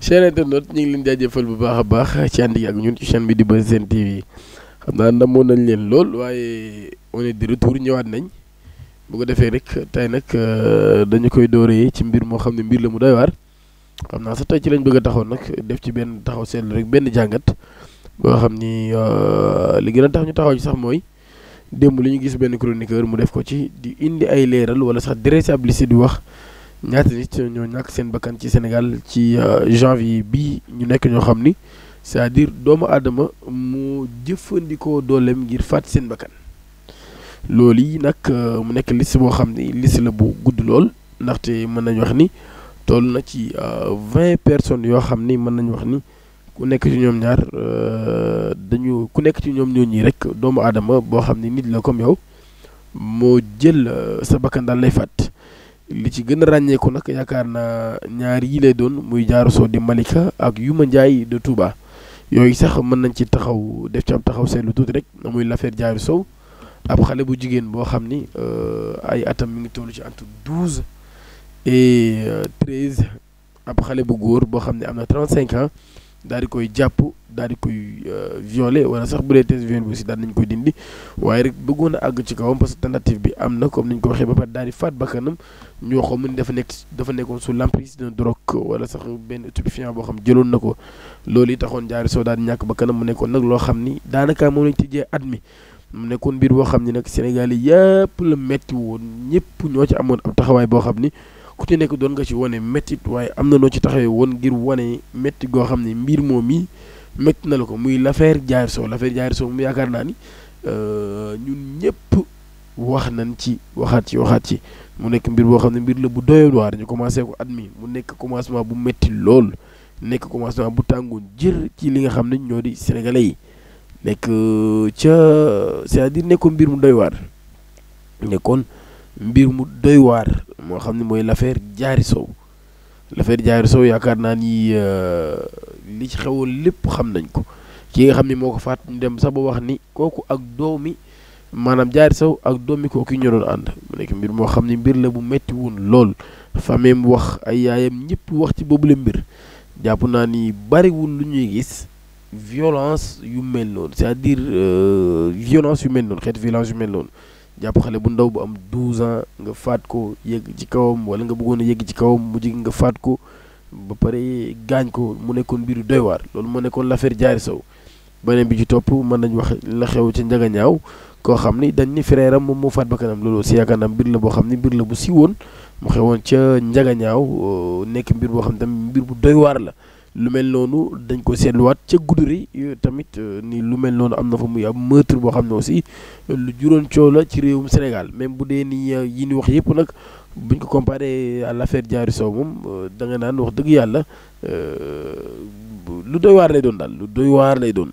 chaîne internet ñu ngi leen jaajëfal bu baax a baax ci ànd ak ñun ci chaîne bi di Buzz Sen TV xam naa namoon nañ leen lool waaye on est de retour ñëwaat nañ bu ko defee rek tey nag dañu koy dooree ci mbir moo xam ne mbir la mu doy waar xam naa sax tey ci lañ bëgg a taxaw nag def ci benn taxaw seetlu rek benn jàngat boo xam ni li gën a tax ñu taxaw ci sax mooy démb li ñu gis benn chroniqueur mu def ko ci di indi ay leeral wala sax dresser ab liste di wax ñaata nit ñoo ñàkk seen bakkan ci Sénégal ci janvier bi ñu nekk ñoo xam ni c'est-à-dire doomu aadama mu jëfandikoo dooleem ngir faat seen bakkan loolu yi nag mu nekk liste boo xam ni liste la bu gudd lool ndaxte mën nañu wax ni toll na ci 20 personnes yoo xam ni mën nañu wax ni ku nekk ci ñoom ñaar ku nekk ci ñoom ñoo ñii rek doomu aadama boo xam ni nit la comme yow moo jël sa bakkan daal lay faat li ci gën a ràññeeku nag yaakaar naa ñaar yi lay doon muy Diarou Sow di Malika ak Yuma Ndiaye de Touba yooyu sax mën nañ ci taxaw def ci am taxaw seetlu tuuti rek muy l'affaire Diarou Sow ab xale bu jigéen boo xam ni ay atam mi ngi toll ci entre 12 et 13 ab xale bu góor boo xam ne am na 35 ans daal di koy jàpp daal di koy violer wala sax bu dee test viol bi aussi daal nañ koy dindi waaye rek bëggoon a àgg ci kawam parce que tentative bi am na comme ni ñu ko waxee ba pare daal di faat bakkanam ñoo xam ni dafa nekkoon sous l'emprise de drogue wala sax benn stupéfiant boo xam jëloon na ko loolu yi taxoon Diarou Sow daal di ñàkk bakkanam mu nekkoon nag loo xam ni daanaka moom lañ tijjee at mi mu nekkoon mbir boo xam ni nag Sénégal yi yëpp la metti woon ñëpp ñoo ci amoon ab taxawaay boo xam ni ku ci nekk doon nga ci wane méttit waaye am na noo ci taxawee woon ngir wane métti goo xam ne mbir moom mi métti na la ko muy l'affaire Diarou Sow l'affaire mu yaakaar naa ni ñun ñëpp wax nañ ci waxaat ci mu nekk mbir boo xam ne mbir la bu doy waar ñu commencé ko at mi mu nekk commencement bu métti lool nekk commencement bu tàngoon jër ci li nga xam ne ñoo di sénégalais yi nekk c'est-à-dire nekkoon mbir mu doy waar moo xam ne mooy l'affaire Diarou Sow yaakaar naa ni li ci xewoon lépp xam nañ ko ki nga xam ni moo ko faat ñu dem sax ba wax ni kooku ak doomi maanaam Diarou Sow ak doomi kooku ñoo doon ànd mu nekk mbir moo xam ne mbir la bu metti woon lool famem wax ay yaayam ñëpp wax ci boobule mbir jàpp naa ni bariwul lu ñuy gis violence yu mel noonu c'est-à-dire violence yu mel noonu xeet violence yu mel noonu jàpp xale bu ndaw bu am 12 ans nga faat ko yegg ci kawam wala nga bëggoon a yegg ci kawam mu jig nga faat ko ba pare gaañ ko mu nekkoon mbiru doy waar loolu moo nekkoon l'affaire Diarou Sow beneen bi ci topp mën nañu wax la xew ci Njagañaaw koo xam ni dañ ni frère am moom moo faat bakkanam loolu aussi yaakaar naa mbir la boo xam ni mbir la bu siiwoon mu xewoon ca Njagañaaw nekk mbir boo xam ne tamit mbir bu doy waar la lu mel noonu dañ ko seetluwaat ca Goudiry tamit ni lu mel noonu am na fa muy am meurtre boo xam ne aussi lu juróon coow la ci réewum Sénégal même bu dee ni yi ni wax yëpp nag buñ ko comparé à l'affaire Diarou Sow moom da nga naan wax dëgg yàlla lu doy waar lay doon daal lu doy waar lay doon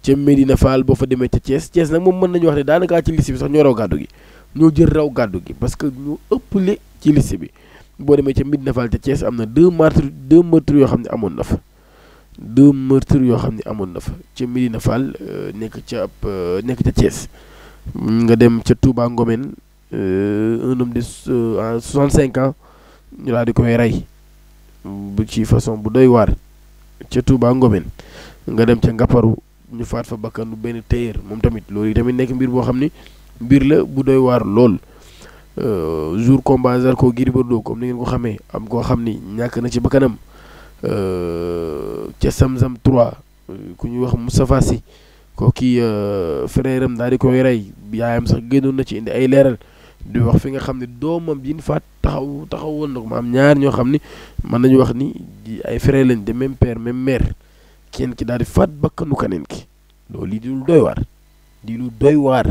ca Medina Fall boo fa demee ca Thiès nag moom mën nañu wax ne daanaka ci liste bi sax ñoo raw gàddu gi ñoo jël raw gàddu gi parce que ñu ëppale ci liste bi boo demee ca Medina Fall ca Thiès am na deux meurtres yoo xam ne amoon na fa ca Medina Fall nekk ca Thiès nga dem ca Touba Ngomène un homme de 65 ans ñu daal di koy rey bu ci façon bu doy waar ca Touba Ngomène nga dem ca Ngaparu ñu faat fa bakkanu benn téyeer moom tamit loolu yi tamit nekk mbir boo xam ni mbir la bu doy waar lool jour combat Zarko Gris Bordeaux comme ni ngeen ko xamee am koo xam ni ñàkk na ci bakkanam ca Samsam 3 ku ñuy wax Moustapha Sy kooki frère am daal di koy rey yaayam sax génnoon na ci indi ay leeral di wax fi nga xam ne doomam yi ñu faat taxawoon na ko ma am ñaar ñoo xam ni mën nañu wax ni ay frère lañ de même père même mère kenn ki daal di faat bakkanu kaneen ki loolu lii di lu doy waar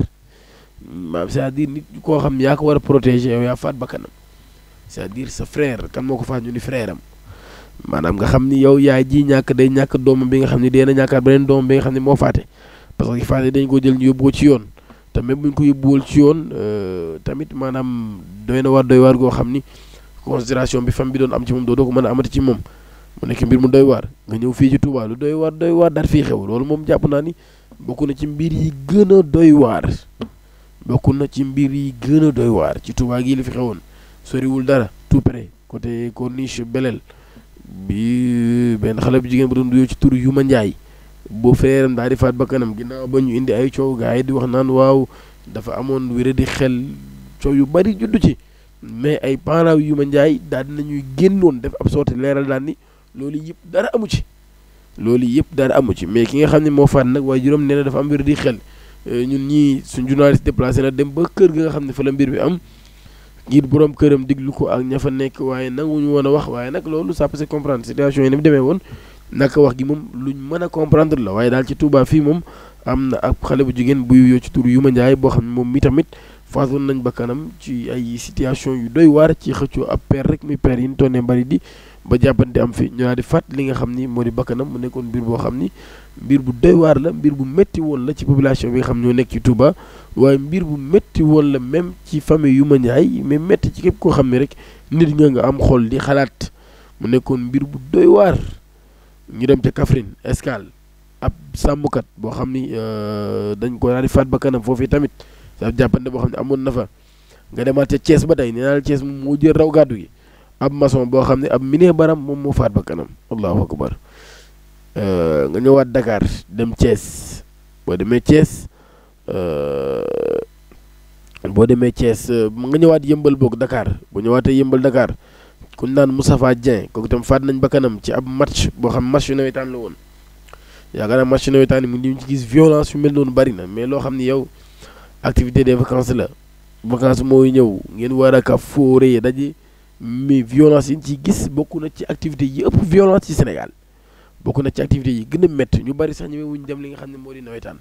maam c'est-à-dire nit koo xam yaa ko war a protéger yow yaa faat bakkanam c'est-à-dire sa frère kan moo ko faat ñu ni frère am maanaam nga xam ni yow yaay ji day ñàkk doomam bi nga xam ni dee na ñàkkaat beneen doomam bi nga xam ne moo faate parce que faate dañ ko jël ñu yóbbu ko ci yoon te même bu ñu ko yóbbuwul ci yoon tamit maanaam doy waar goo xam ni considération bi fam bi doon am ci moom doo ko mën a amati ci moom mu nekk mbir mu doy waar nga ñëw fii ci Touba lu doy waar daal fii xew loolu moom jàpp naa ni bokk na ci mbir yi gën a doy waar ci Touba gii la fi xewoon soriwul dara tout près côté Corniche Belel bi benn xale bu jigéen bu doon duyoo ci turu Yuma Njaay boo frère am daal di faat bakkanam ginnaaw ba ñu indi ay coow gars yi di wax naan waaw dafa amoon wéra di xel coow yu bari juddu ci mais ay parents Yuma Njaay daal dinañuy génnoon def ab sorte leeral daan ni loolu yëpp dara amu ci mais ki nga xam ne moo faat nag waaye juróom nee na dafa am wéra di xel ñun ñii suñ journaliste déplacé na dem ba kër ga nga xam ne fa la mbir bi am ngir borom këram diglu ko ak ña fa nekk waaye nanguñu woon a wax waaye nag loolu ça peut se comprendre situation yi ni mu demee woon naka wax gi moom luñ mën a comprendre la waaye daal ci Touba fii moom am na ab xale bu jigéen bu yuyoo ci tur Yuma Njaay boo xam ne moom mi tamit faatoon nañ bakkanam ci ay situation yu doy waar ci xëccoo ab père rek muy père yi ñu toonnee mbari di ba jàppante am fi ñu daal di fàtt li nga xam ni moo di bakkanam mu nekkoon mbir boo xam ni mbir bu doy waar la mbir bu métti woon la ci population bi nga xam ñoo nekk ci Touba waaye mbir bu métti woon la même ci famille Yuma Njaay mais métti ci képp koo xam ne rek nit nga am xol di xalaat mu nekkoon mbir bu doy waar ñu dem ca Kaffrine Escale ab sàmmkat boo xam ni dañ ko daal di faat bakkanam foofu tamit sa jàppante boo xam ne amoon na fa nga demaat ca Thiès ba tey nee naa la Thiès moom moo jël raw gàddu gi ab maçon boo xam ne ab mine baram moom moo faat bakkanam allahu akbar nga ñëwaat Dakar dem Thiès boo demee Thiès nga ñëwaat yëmbal boog Dakar bu ñëwaatee yëmbal Dakar ku ñu naan Moustapha Dieng kooku itam faat nañ bakkanam ci ab match boo xam match yu nawetaan la woon yaakaar naa match yu nawetaan yi mu ngi ci gis violence yu mel noonu bari na mais loo xam ni yow activité des vacances la vacances mooy ñëw ngeen war a ka fóoree daje mais violence yi ñu ciy gis bokk na ci activité yi ëpp violence ci Sénégal bokk na ci activité yi gën a métti ñu bari sax ñëwee wuñ dem li nga xam ne moo di nawetaan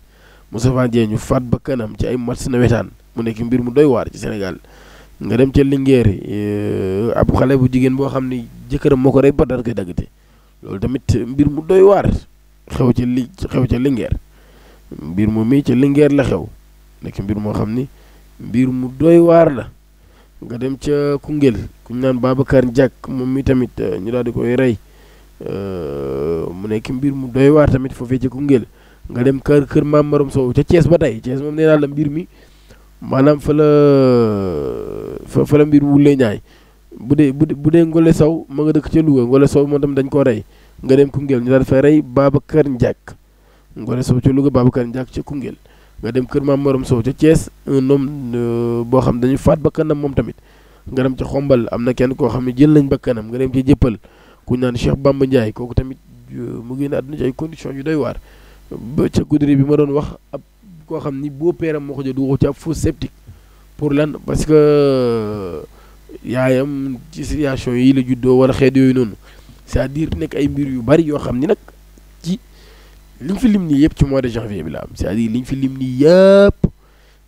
Moustapha Dieng ñu faat bakkanam ci ay match nawetaan mu nekk mbir mu doy waar ci Sénégal nga dem ca Linguère ab xale bu jigéen boo xam ni jëkkëram moo ko rey ba dara koy daggate loolu tamit mbir mu doy waar xew ca Linguère mbir mu mii ca Linguère la xew nekk mbir moo xam ni mbir mu doy waar la nga dem ca Koungheul ku ñu naan Babacar Diack moom mi tamit ñu daal di koy rey mu nekk mbir mu doy waar tamit foofee ca Koungheul nga dem kër Maam Maram Sow ca Thiès ba tey Thiès moom nee naa la mbir mi maanaam fa la mbir wulee ñaay bu dee Ngole Sow ma nga dëkk ca Louga Ngole Sow moom tam dañ koo rey nga dem Koungheul ñu daal fay rey Babacar Ndiak Ngole Sow ca Louga Babacar Ndiak ca Koungheul nga dem kër Maam Morom Sow ca Thiès un homme boo xam dañu faat bakkanam moom tamit nga dem ca Xombal am na kenn koo xam ne jël nañ bakkanam nga dem ca Jëppal ku naan Cheikh Bamba Ndiaye kooku tamit mu génn àdduna ci ay conditions yu doy waar ba ca Goudiri bi ma doon wax ab koo xam ni boo peeram moo ko jël du ko ci ab fosse septique pour lan parce que yaayam ci situation yi la juddoo wala xeet yooyu noonu c'est-à-dire nekk ay mbir yu bari yoo xam ni nag ci liñ fi lim nii yëpp ci mois de janvier bi la am c'est-à-dire liñ fi lim nii yëpp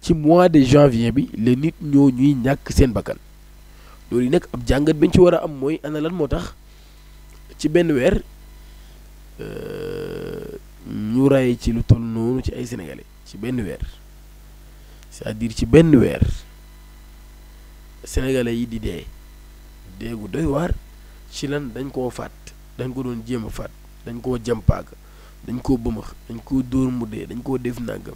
ci mois de janvier bi la nit ñoo ñuy ñàkk seen bakkan loolu yi nag ab jàngat bañ ci war a am mooy ana lan moo tax ci benn weer ñu rey ci lu toll noonu ci ay sénégalais ci benn weer c'est-à-dire ci benn weer sénégalais yi di dee gu doy waar ci lan dañ koo faat dañ ko doon jéem a faat dañ koo jàmpaaka dañ koo bëmax dañ koo dóor mu dee dañ koo def nangam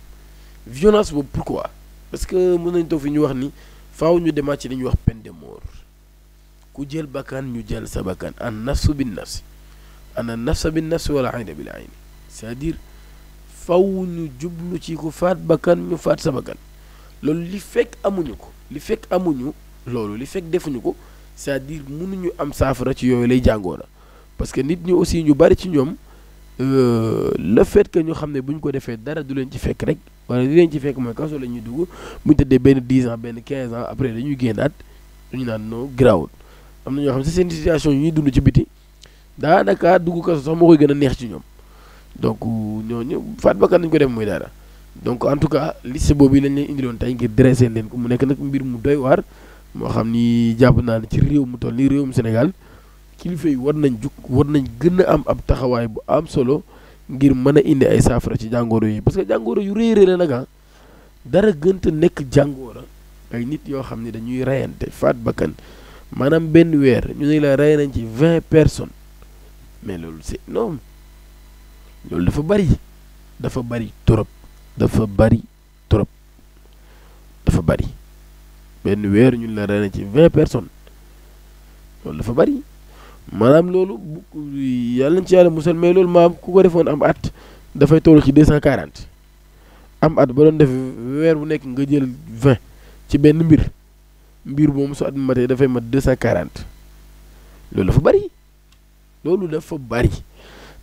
violence boobu pourquoi parce que mën nañ toog fi ñu wax ni faaw ñu demaat ci li ñuy wax peine de mort ku jël bakkan ñu jël sa bakkan an nafsu bin nafsi ana nafsa bin nafsi wala ayna bil ayni c'est-à-dire faw ñu jublu ci ku faat bakkan ñu faat sa bakkan loolu li fekk amuñu ko li fekk amuñu loolu li fekk defuñu ko c'est-à-dire mënuñu am saafara ci yooyu lay jàngoo la parce que nit ñi aussi ñu bari ci ñoom le fait que ñu xam ne bu ñu ko defee dara du leen ci fekk rek wala li leen ci fekk mooy kaso la ñuy dugg bu ñu tëddee benn 10 ans benn 15 ans après dañuy génnaat dañu naan non garaawul am na ñoo xam ne seen situation yi ñuy dund ci biti daanaka dugg kaso sax moo koy gën a neex ci ñoom donc ñooñu faat bakkan nañu ko def muy dara donc en tout cas liste boobu lañ leen indiloon tey ngir dressé leen ko mu nekk nag mbir mu doy waar moo xam ni jàpp naa ne ci réew mu toll nii réewum Sénégal kilifa yi war nañ jug war nañ gën a am ab taxawaay bu am solo ngir mën a indi ay saafara ci jàngoro yi parce que jàngoro yu rëy la nag dara gënta nekk jàngoro ay nit yoo xam ne dañuy reyante faat bakkan maanaam benn weer ñu ne la rey nañ ci 20 personnes mais loolu c'est non loolu dafa bari trop dafa bari benn weer ñu la rey nañ ci 20 personnes loolu dafa bari maanaam loolu yàlla nañ ci yàlla musal mais loolu maam ku ko defoon am at dafay toll ci 240 am at ba doon def weer bu nekk nga jël 20 ci benn mbir moom su at mi matee dafay mat 240 loolu dafa bari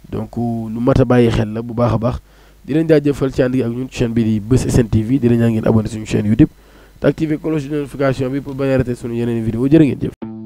donc lu mat a bàyyi xel la bu baax a baax di leen jaajëfal ci ànd gi ak ñun ci chaîne bi di Buzz SN TV di leen ñaan ngeen abonné suñu chaîne YouTube te activer cloche de notification bi pour bañ a rater suñu yeneen vidéo jërë ngeen jëf.